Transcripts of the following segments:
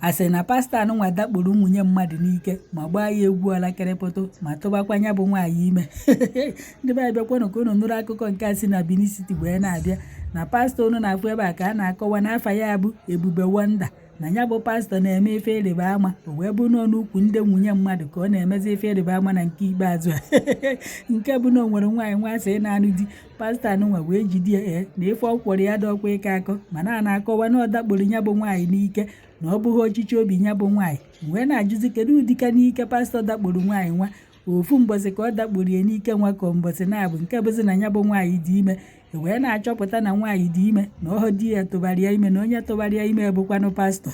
Asị na pastọ anụnwa dakporo nwunye mmadụ n'ike ma gbaa ya egwu ọlakịrịpụtụ ma tụbakwa ya bụ nwaanyị ime. Ndị be anyị, bịakwanụ ka unu nụrụ akụkọ nke a si na Benin City wee na-abịa. Na pastọ unu na-afụ ebe a ka a na-akọwa n'afa ya bụ Ebube Wonder, na ya bụ pastọ na-eme ife ịrịba ama. O wee bụ nọ n'ukwu ndị nwunye mmadụ ka ọ na-emezi ife ịrịba ama na nke ikpeazụ a, nke bụ na o nwere nwaanyị nwa asị na-anụ di, pastọ anụnwa wee jide ya. Ee, na ife ọ kwọrọ ya dọkwa ịka akọ, mana a na-akọwa na ọ dakporo ya bụ nwaanyị n'ike, na ọ bụghị ọchịchị obi ya bụ nwaanyị. Wee na-ajụzi, kedu ụdịka n'ike pastọ dakporo nwaanyị nwa? Ofu mbọsị ka ọ dakporo ya n'ike nwa, ka mbọsị na-abụ nke bụzi na ya bụ nwaanyị dị ime? Wee na-achọpụta na nwaanyị dị ime, na ọhụ di ya tụbara ya ime, na onye tụbara ya ime bụkwanụ pastọ.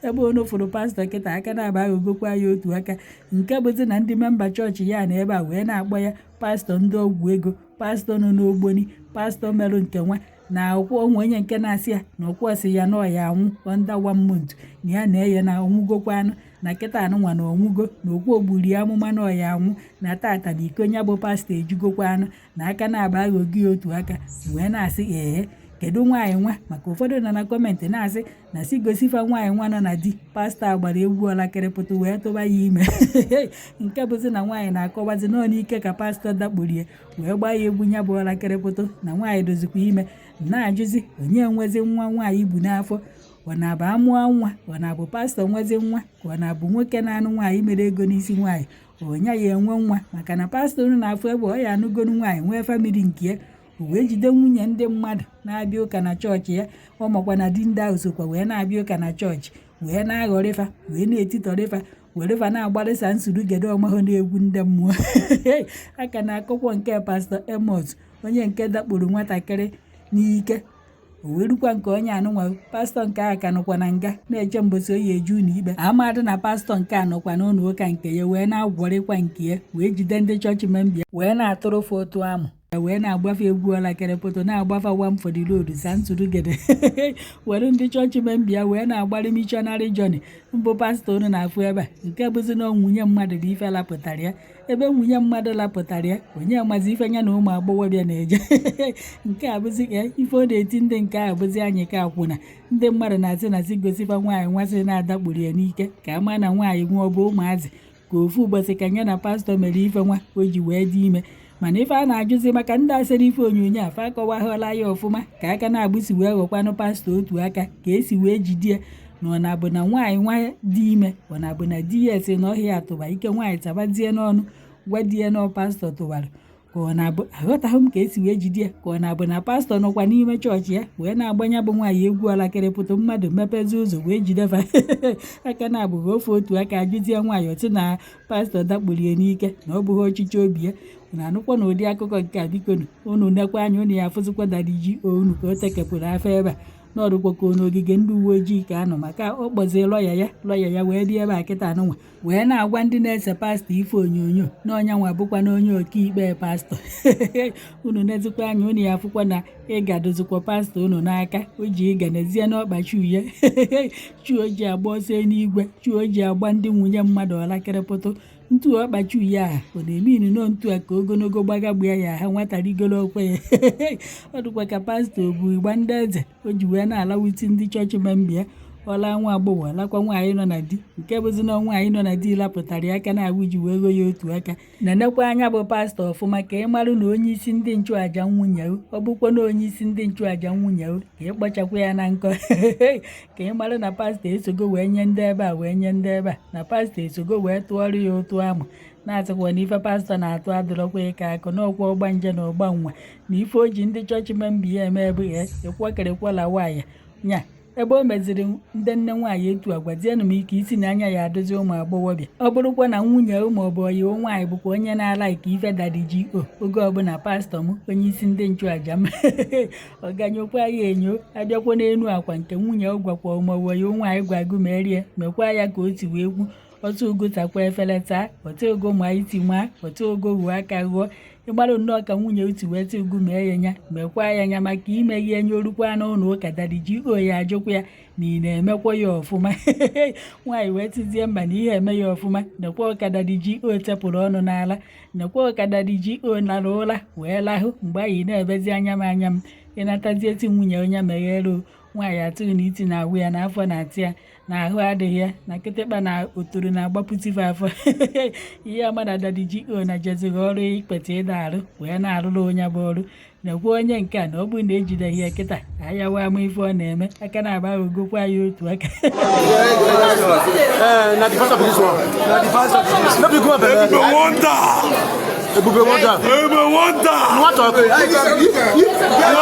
Ebe onu fụrụ pastọ kịta, aka na-aba aghọgokwa ya otu aka, nke bụzi na ndị member chọọchị ya na ebe a wee na-akpọ ya pastọ ndị ọgwụ ego, pastọ nọ n'ogboni, pastọ merụ nke nwa na akwụkwọ onwe onye nke na-asị ya na ọkwọ sị ya na ọya anwụ under one month, na ya na-eye na ọnwụgokwanụ, na kịta anụnwa na ọnwụgo, na okwu ogburi ya amụma na ọya anwụ, na tata na iko ya bụ pastọ ejugokwanụ, na aka na-aba aghọgo ya otu aka. Wee na-asị, ee, kedu nwaanyị nwa? Maka ụfọdụ nọ na comment na-asị na si gosifa nwaanyị nwa nọ na di pastọ a gbara egwu ọlakịrịpụtụ wee tụba ya ime, nke bụzi na nwaanyị na-akọwazi nọọ n'ike ka pastọ dakporie wee gbaa ya egwu ya bụ ọlakịrịpụtụ, na nwaanyị dozikwa ime. Na-ajụzi, onye nwezi nwa nwaanyị bu n'afọ? Ọ na-abụ amụọ nwa, ọ na-abụ pastọ nwezi nwa, ka ọ na-abụ nwoke na-anụ nwaanyị mere ego n'isi nwaanyị onye ya enwe nwa? Maka na pastọ unu na-afụ ebe ọ ya anụgonu nwaanyị, nwee family nke ya, o wee jide nwunye ndị mmadụ na-abịa ụka na chọọchị ya. Ọ makwa na di ndị ahụ sokwa wee na-abịa ụka na chọọchị, wee na-aghọrịfa, wee na-etitọrịfa, werefa na-agbarịsa nsuru-gede ọmahụ na-egwu ndị mmụọ aka. Na-akọkwọ nke pastọ Amos, onye nke dakporo nwatakịrị n'ike, o wee rukwa nke onye anụnwa. Pastọ nke a ka nọkwa na nga na-eche mbosi oyi eju ụlọ ikpe. Amadị na pastọ nke a nọkwa n'ụlọ ụka nke ya wee na-agwọrịkwa nke ya, wee jide ndị chọọchị member wee na-atụrụfe ụtụ amụ, wee na-agbafe egwu ọlakịrịpụtụ, na-agbafa one for the road santurugede, were ndị chọọchị member ya wee na-agbarị missionary journey. Mbụ pastọ unu na-afụ ebe a, nke bụzi na nwunye mmadụ bụ ife lapụtara ya. Ebe nwunye mmadụ lapụtara ya, onye mazi ife ya na ụmụ agbọghọbịa na-eje? Nke a bụzi ka ife ọ na-eti ndị nke a bụzi anyị ka akwụna. Ndị mmadụ na-asị na si gosifa nwaanyị nwasị na-adakpuru ya n'ike, ka ama na nwaanyị nwa ọ bụ ụmụazị, ka ofu ụbọchị ka ya na pastọ mere ife nwa o ji wee dị ime. Mana ife a na-ajụzi, maka ndị asịrị ife onyonyo a, fa akọwaghọla ya ọfụma ka aka na-agbụsi wee ghọkwanụ pastọ otu aka, ka esi wee jide ya, na ọ na-abụ na nwaanyị nwa dị ime, ọ na-abụ na di ya si na ọhịa atụba ike nwaanyị tabazie n'ọnụ gwa di ya na pastọ tụbara, ka ọ na-abụ aghọtaghị m ka esi wee jide ya, ka ọ na-abụ na pastọ nọkwa n'ime chọọchị ya wee na-agbanya bụ nwaanyị egwu ọlakịrịpụtụ, mmadụ mepezi ụzọ wee jidefa aka na-abụghị ofe otu aka, ajụzie nwaanyị otu na pastọ dakpurie n'ike, na ọ bụghị ọchịchị obi ya. Unu anụkwa na ụdị akụkọ nke a? Bikonu, unu nekwa anya, unu ya afụzikwa Daddy G.O unu ka o tekepụrụ afọ ebe a n'ọdụkwa ka n'ogige ndị uwe ojii ka anọ, maka ọ kpọzie lọya ya. Lọya ya wee dị ebe a kịta anụnwa wee na-agwa ndị na-ese pastọ ife onyonyo na ọnya nwa bụkwa na onye ọkaikpe pastọ unu. Nezikwa anya, unu ya afụkwa na ịga dozikwa pastọ unu n'aka. O ji ịga nezie n'ọkpa chu ya, chu o ji agba ọsọ eluigwe, chu o ji agba ndị nwunye mmadụ ọlakịrịpụtụ ntu ọkpa chu ya. Aha ọ na-eme inu ntu a ka ogologo gbagagbua ya aha nwata rigoro okwe ya. Ọ dịkwa ka pastọ obu igba ndị eze o ji wee na-alawuti ndị chọọchị member ya. Ọla nwa agbọghọ, lakwa nwaanyị nọ na di, nke bụzi na nwaanyị nọ na di lapụtara ya aka na-awụ ji wee gho ya otu aka. Nenekwa anya bụ pastọ ọfụma ka ị marụ na onye isi ndị nchụaja nwunye, ọ bụkwa na onye isi ndị nchụaja nwunye, ka ị kpọchakwa ya na nkọ, ka ị marụ na pastọ esogo wee nye ndị ebe a, wee nye ndị ebe a, na pastọ esogo wee tụọrọ ya ụtụ amụ, na-asịkwa na ife pastọ na-atụ adịrọkwa ịka akụ n'ọkwa ọgba nje na ọgba nwa, na ife o ji ndị chọọchị member ya eme bụ ya ịkwọkịrịkwọla nwaanyị nya. Ebe o meziri ndị nne nwaanyị etu a, gwazienụ m ike isi na anya ya adozi ụmụ agbọghọbịa. Ọ bụrụkwa na nwunye ma ọ bụ ọyị nwaanyị bụkwa onye na-ala ike ife Daddy G.O oge ọbụla, pastọ m, onye isi ndị nchụaja m, ọ ganyekwa ya enyo, abịakwa n'elu akwa nke nwunye ọ gwakwa ma ọ bụ ọyị nwaanyị gwago merie, mekwa ya ka o si wee kwu. Otu ugo takwa efere taa, otu ugo ma iti maa, otu ugo ghụọ aka ghụọ. Ịgbarụ nnọọ ka nwunye utu wee tụ ugu mee ya nya, mekwa ya nya, maka ime ihe nye orukwa n'ụlọ ụka, Daddy G.O ya ajụkwa ya na ị na-emekwa ya ọfụma. Nwaanyị wee tizie mba na ihe eme ya ọfụma. Nekwa ụka Daddy G.O tepụrụ ọnụ n'ala, nekwa ụka Daddy G.O nara ụra wee lahụ. Mgbe anyị na-ebezi anya m anya m, ịnatazie ti nwunye onye meghere. Nwaanyị atụghị na iti na-agwụ ya, na afọ na-atị ya, na ahụ adịghị ya, na kịtịkpa na otoro na-agbapụtife afọ. Ihe ama na Daddy G.O na jeziri ọrụ ikpete ịda arụ wee na-arụrụ onye bụ ọrụ nekwa onye nke a, na ọ bụrụ na ejideghị ya kịta ayawa ama ife ọ na-eme aka na-aba ogokwa ya otu aka. Eh, na the pastor be this one. Na the pastor be this. No be go belle. Ebube wonder. Ebube wonder. Ebube wonder. You want talk? No,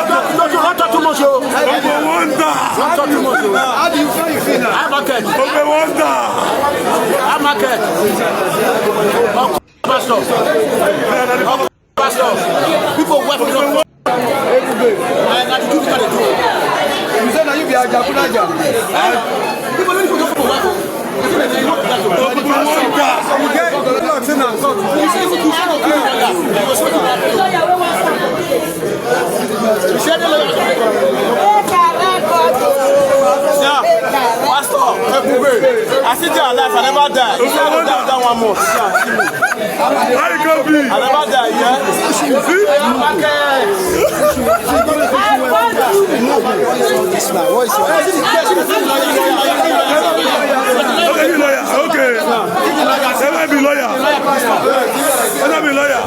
no, no talk too much o. Ebube wonder. Don't talk too much o. How you feel now? High market. Ebube wonder. High market. Uncle pastor. Uncle pastor. People work for no. Ebube. Na the truth I dey do. You say na you be Ajakunaja. People no need to go for work. You say you no be that o. Ebube wonder. You get you say na God. You say you no be that. You go say you You say the lawyer. Yeah, pastor, Ebube, I still dey alive, I never die. You say I go die after one month. See am, see me. How you gonna be? I never die, yeah? See? Okay, you lawyer. Okay. Let me be lawyer. Let me be lawyer.